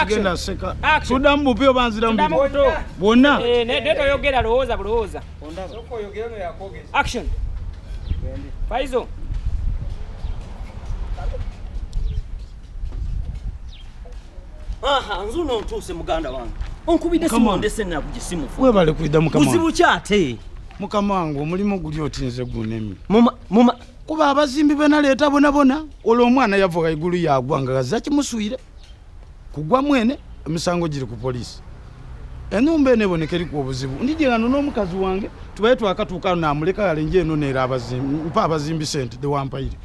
Sigenda seka. Tuddamu bupi oba nziramu biri? Bwonna. Naye toyogera lowooza bulowooza. Action. Faizo. Aha, nzuno ntuuse muganda wange. Onkubidde simu ndese nakugisimufu. Webale kwidda mukama. Buzibu ki ate? Mukama wange omulimu guli oti nze gunemye. Kuba abazimbi be naleeta bona bona olwo omwana yava waggulu yagwa nga gaza kimusuire. Kugwa mwene emisango giri ku poliisi. Ennyumba eno eboneka eriku obuzibu. Ndidye wano n'omukazi wange tubaye twakatuuka namuleka yalenje eno neera abazimbi mpa abazimbi sente de wampaire.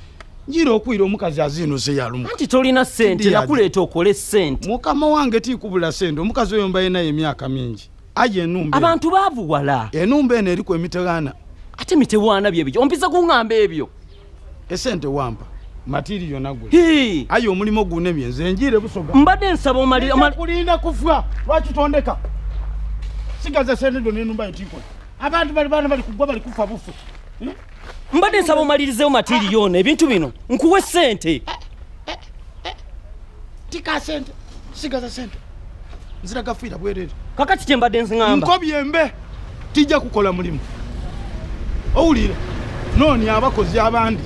Njira okwira omukazi azinuse yalumuka. Anti tolina sente nakuleeta okole sente. Mukama wange tikubula sente omukazi oyo mbaye naye emyaka mingi. Aye enumba. Abantu baavuwala. Enumba eno eriku emitewaana. Ate mitewaana byebyo ompisa kuŋŋamba ebyo. Esente wampa matiriyo nagula. Aye omulimu gunemye nze njire Busoga. Mbadde nsaba omalira kulinda kufa lwaki tondeka. Sigaza sente do n'enumba etikola. Abantu bali bana bali kugwa bali kufa bufu. Mbadde nsaba omalirizeewo matiriyo ono ebintu bino nkuwe sente. Tika sente sigaza sente. Nzira gafiira bwerere. Kakati kye mbadde nziŋŋamba. Nkobye mbe tijja kukola mulimu. Owulira noonya abakozi abandi.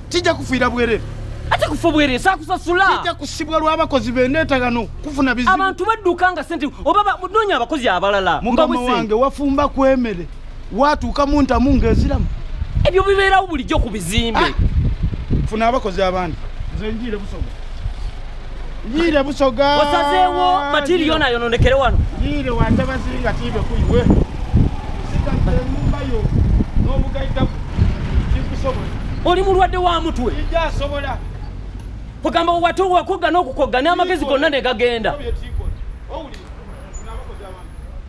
Tijja kufiira bwerere. Ate kufa bwerere saakusasula. Tijja kusibwa lw'abakozi beneetagano kufuna bizibu. Abantu badduka nga sente oba noonya abakozi abalala. Mukama wange wafumba ku emmere watuuka mu ntamu ng'eziramu. Ebyo bibeerawo bulijjo ku bizimbe. Funa abakozi abandi. Nze njiire Busoga. Njiire Busoga. Osazeewo matiriyo nayononekere wano. Njiire wantabazinga tiibe kuiwe. Sigaza ennyumba yo n'obugagga tikusobola. Oli mulwadde wa mutwe. Tijja Kugamba watu wakogga n'okukogga n'amagezi gonna ne gagenda.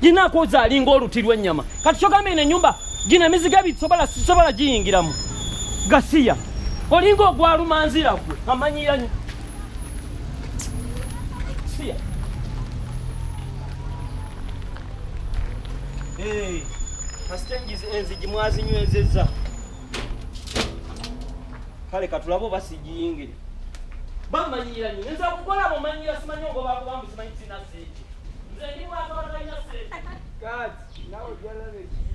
Gina akoza alinga oluti lw'ennyama. Kati kyogamba eno ennyumba gino emizigo ebiri sobola giyingiramu. Gasiya. Olinga ogwalumanzira gwe amanyiira nnyo. Siya. Kasita enzigi mwazinywezezza. Kale katulabe oba sigiyingire. Bamanyiira nnyo. Nze okukola bomanyiira simanyi ogobagoba mbu simanyi sirina ssente. Nze ndi mwaka abatalina ssente. Kati naawe gy'olaba ekiyiiye.